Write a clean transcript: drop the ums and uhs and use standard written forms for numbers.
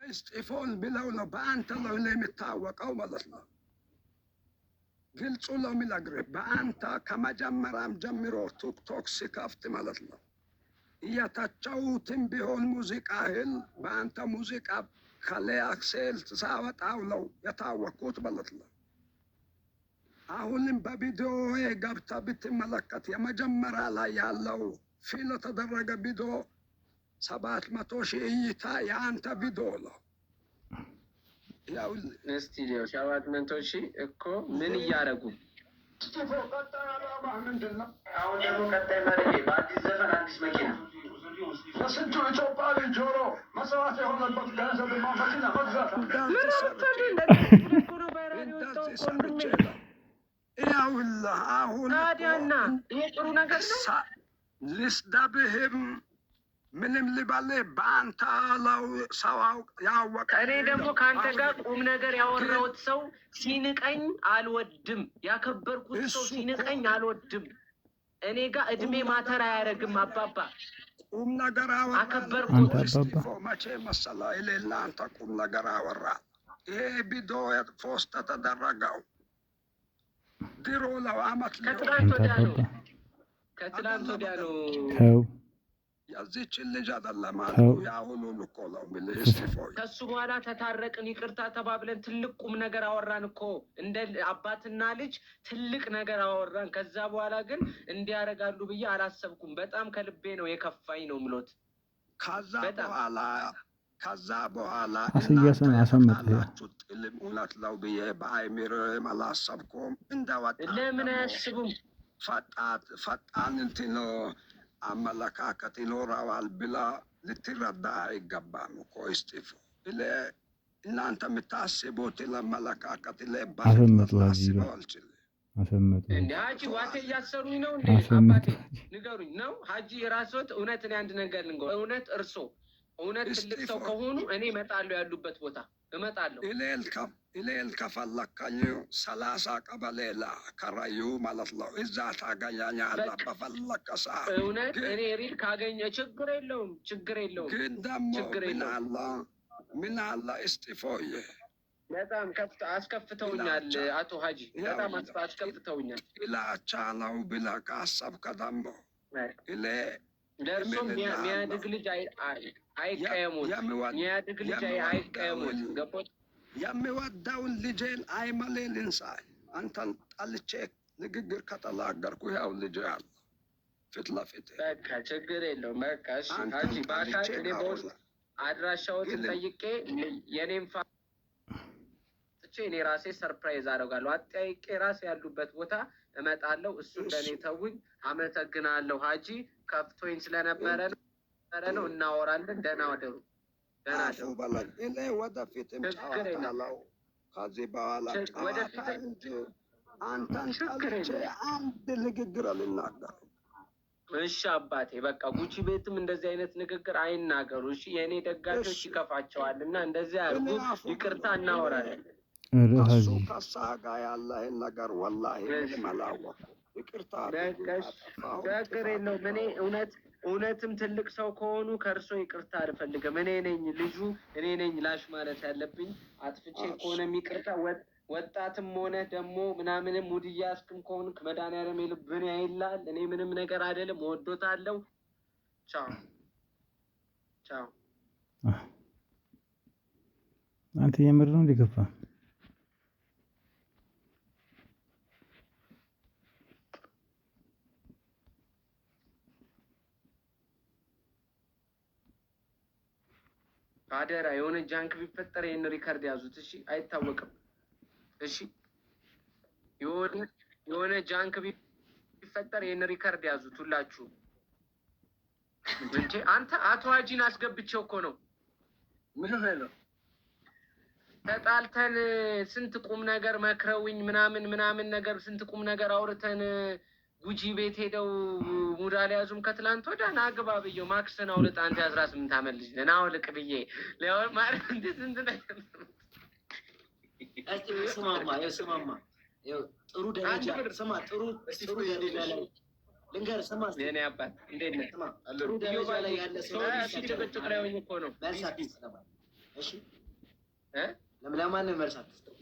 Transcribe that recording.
እስጢፎን ብለው ነው በአንተ ነው የሚታወቀው ማለት ነው። ግልጹ ነው የሚነግርህ። በአንተ ከመጀመሪያም ጀምሮ ቲክቶክ ሲከፍት ማለት ነው እየተጫውትም ቢሆን ሙዚቃህን በአንተ ሙዚቃ ከሌአክሴል ሳወጣው ነው የታወቅኩት ማለት ነው። አሁንም በቪዲዮ ገብተህ ብትመለከት የመጀመሪያ ላይ ያለው ፊል የተደረገ ቪዲዮ 700,000 እይታ የአንተ ቪዲዮ ነው። እስቲ ሊው 700,000 እኮ ምን እያደረጉ? አሁን ደግሞ ቀጣይ መሪ በአዲስ ዘፈን አዲስ መኪና። ለስንቱ ኢትዮጵያዊ ጆሮ መስዋዕት የሆነበት ገንዘብ መኪና መግዛት እንደዚህ ሰርቼ ነው። ይኸውልህ አሁን ታዲያና ይሄ ጥሩ ነገር ነው። ልስደብህም ምንም ልበልህ በአንተ ለው ሰው ያወቀ። እኔ ደግሞ ከአንተ ጋር ቁም ነገር ያወራሁት ሰው ሲንቀኝ አልወድም። ያከበርኩት ሰው ሲንቀኝ አልወድም። እኔ ጋር እድሜ matter አያደርግም። አባባ ቁም ነገር አወራ። አከበርኩት። እስጢፎ መቼ መሰለህ እኔና አንተ ቁም ነገር አወራ። ይሄ ቪዲዮ post ተደረገው ድሮ ነው፣ አመት ከትላንት ወዲያ ነው። ከትላንት ወዲያ ነው። ተው። የዚችን ልጅ አይደለም አልኩህ፣ የአሁኑን እኮ ነው የምልህ እስጢፎ። ከሱ በኋላ ተታረቅን፣ ይቅርታ ተባብለን ትልቅ ቁም ነገር አወራን እኮ፣ እንደ አባትና ልጅ ትልቅ ነገር አወራን። ከዛ በኋላ ግን እንዲያደርጋሉ ብዬ አላሰብኩም። በጣም ከልቤ ነው የከፋኝ ነው ምሎት። ከዛ በኋላ ከዛ በኋላ አስያስን አሰመጠ። ጥልም እውነት ነው ብዬ በአይምሮዬም አላሰብኩም። እንደወጣ ለምን አያስቡም? ፈጣን እንትን አመለካከት ይኖረዋል ብላ ልትረዳ አይገባም እኮ እስጢፎ። እናንተ የምታስቡት ለአመለካከት ላስበው አልችልም። አሰመጡ። እንደ ሀጂ ዋቴ እያሰሩኝ ነው እንዴ? አባቴ ንገሩኝ ነው ሀጂ የራስዎት እውነት። እኔ አንድ ነገር ልንገር፣ እውነት እርሶ እውነት ትልቅ ሰው ከሆኑ እኔ እመጣለሁ፣ ያሉበት ቦታ እመጣለሁ። እኔን ከፈለከኝ 30 ቀበሌ ከረዩ ማለት ነው፣ እዛ ታገኛኛለህ በፈለከ ሰዓት። እውነት እኔ real ካገኘ ችግር የለውም፣ ችግር የለውም። ግን ደግሞ ምን አለ ምን አለ እስጢፎዬ፣ በጣም አስከፍተውኛል አቶ ሀጂ፣ በጣም አስከፍተውኛል። ጥላቻ ነው ብለህ ካሰብክ ደግሞ እኔ ለእርሶም የሚያድግ ልጅ አይቀየሙት፣ የሚያድግ ልጅ አይቀየሙት። ገቦት? የሚወደውን ልጄን አይመሌን ልንሳይ አንተን ጠልቼ ንግግር ከተናገርኩ ያው ልጄ አለ ፊት ለፊት። በቃ ችግር የለውም። በቃ እሺ ሀጂ፣ በአካል እኔ በውስጥ አድራሻዎትን ጠይቄ የኔም ፋጥቼ እኔ ራሴ surprise አደርጋለሁ። አጠያይቄ ራሴ ያሉበት ቦታ እመጣለሁ። እሱ ለእኔ ተውኝ። አመሰግናለሁ ሀጂ። ከፍቶኝ ስለነበረ ነው። እናወራለን። ደህና ወደሩ። ደህና አፉ በለኝ። እኔ ወደፊትም ጨዋታ ነው። ከዚህ በኋላ ጨዋታ እንጂ አንተን ጠልቼ አንድ ንግግር አልናገርም። እሺ አባቴ፣ በቃ ጉቺ ቤትም እንደዚህ አይነት ንግግር አይናገሩ። እሺ የእኔ ደጋፊዎች ይከፋቸዋል እና እንደዚህ አድርጉ። ይቅርታ፣ እናወራለን። እሱ ከሳ ጋር ያለህን ነገር ወላሂ ምንም አላወኩም። ይቅርታ። ችግር የለውም። እኔ እውነት እውነትም ትልቅ ሰው ከሆኑ ከእርሶ ይቅርታ አልፈልግም። እኔ ነኝ ልጁ፣ እኔ ነኝ ላሽ ማለት ያለብኝ። አጥፍቼ ከሆነም ይቅርታ። ወጣትም ሆነ ደግሞ ምናምንም mood እያስክም ከሆንክ መድኃኒዓለም የልብን ያይልሃል። እኔ ምንም ነገር አይደለም፣ እወዶታለሁ። ቻው ቻው። አንተ የምር ነው እንዲከፋ? አደራ የሆነ junk ቢፈጠር ይህን record ያዙት። እሺ፣ አይታወቅም። እሺ፣ የሆነ junk ቢፈጠር ይህን record ያዙት ሁላችሁ። እንዴ አንተ አቶ ሀጂን አስገብቼው እኮ ነው። ምን ሆነ ነው? ተጣልተን ስንት ቁም ነገር መክረውኝ ምናምን ምናምን ነገር፣ ስንት ቁም ነገር አውርተን ጉጂ ቤት ሄደው mood አልያዙም። ከትላንት ወዲያ ና ግባ ብዬው ማክስን አውልጥ አንተ የ18 ዓመት ልጅ ነህ ና አውልቅ ብዬ ማለት እንዴት ስንት ነገር። እስቲ ስማማ፣ ይኸው ስማማ፣ ይኸው ጥሩ ደረጃ ስማ፣ ጥሩ ጥሩ ደረጃ ላይ ልንገርህ፣ ስማ እስኪ። የኔ አባት እንዴት ነህ? ስማ፣ ጥሩ ደረጃ ላይ ያለ ሰው ጭቅጭቅ ላይ ሆኜ እኮ ነው። መልስ አትስጥ ለማለት። እሺ እ ለማንም መልስ አትስጠው።